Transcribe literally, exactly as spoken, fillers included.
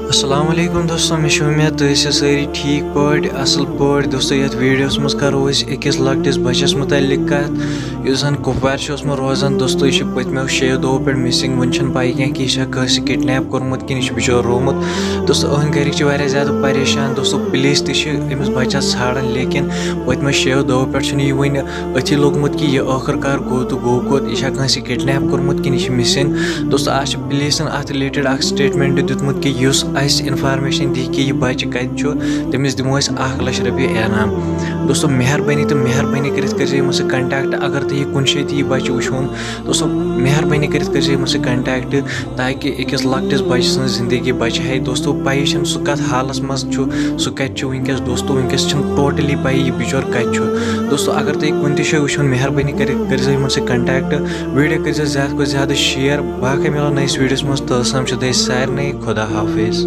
السلام علیکم دوستو، مےٚ چھِ اُمید تُہۍ ٲسِو سٲری ٹھیٖک پٲٹھۍ، اَصٕل پٲٹھۍ۔ دوستو، یَتھ ویٖڈیوَس منٛز کَرو أسۍ أکِس لۄکٹِس بَچَس مُتعلِق کَتھ، یُس زَن کُپوارِ چھُ اوسمُت روزان۔ دوستو، یہِ چھُ پٔتمیو شیٚیو دۄہو پٮ۪ٹھ مِسِنٛگ، وٕنہِ چھَنہٕ پَے کینٛہہ کہِ یہِ چھا کٲنٛسہِ کِڈنیپ کوٚرمُت کِنہٕ یہِ چھُ بِچور روومُت۔ دوستو، أہٕنٛدۍ گَرِکۍ چھِ واریاہ زیادٕ پریشان۔ دوستو، پُلیٖس تہِ چھِ أمِس بَچَس ژھانٛڈان، لیکِن پٔتمیو شیٚیو دۄہو پٮ۪ٹھ چھُنہٕ یہِ وٕنہِ أتھی لوٚگمُت کہِ یہِ ٲخٕر کار گوٚو تہٕ گوٚو کوٚت، یہِ چھا کٲنٛسہِ کِڈنیپ کوٚرمُت کِنہٕ یہِ چھِ مِسِنٛگ۔ دوستو، آز چھِ پُلیٖسَن اَتھ رِلیٹِڈ اَکھ سٹیٹمٮ۪نٛٹ دیُتمُت کہِ یُس اَسہِ اِنفارمیشَن دی کہِ یہِ بَچہِ کَتہِ چھُ، تٔمِس دِمو أسۍ اَکھ لَچھ رۄپیہِ انعام۔ دوستو، مہربٲنی تہٕ مہربٲنی کٔرِتھ کٔرۍزیو یِمَن سۭتۍ کَنٹیکٹ، اگر تُہۍ یہِ کُنہِ جایہِ تہِ یہِ بَچہِ وٕچھوُن۔ دوستو، مہربٲنی کٔرِتھ کٔرۍزیو یِمَن سۭتۍ کَنٹیکٹ، تاکہِ أکِس لۄکٹِس بَچہِ سٕنٛز زِندگی بَچہِ ہے۔ دوستو، پَیی چھَنہٕ سُہ کَتھ حالَس منٛز چھُ، سُہ کَتہِ چھُ وٕنکیٚس۔ دوستو، وٕنکیٚس چھِنہٕ ٹوٹلی پَیی یہِ بِچور کَتہِ چھُ۔ دوستو، اگر تُہۍ کُنہِ تہِ جایہِ وٕچھوُن، مہربٲنی کٔرِتھ کٔرۍزیو یِمَن سۭتۍ کَنٹیکٹ۔ ویٖڈیو کٔرۍزیو زیادٕ کھۄتہٕ زیادٕ شِیَر۔ باقٕے مِلو نٔیِس ویٖڈیوَس منٛز، توٚتام چھُ تۄہہِ سارنٕے خۄدا حافظ۔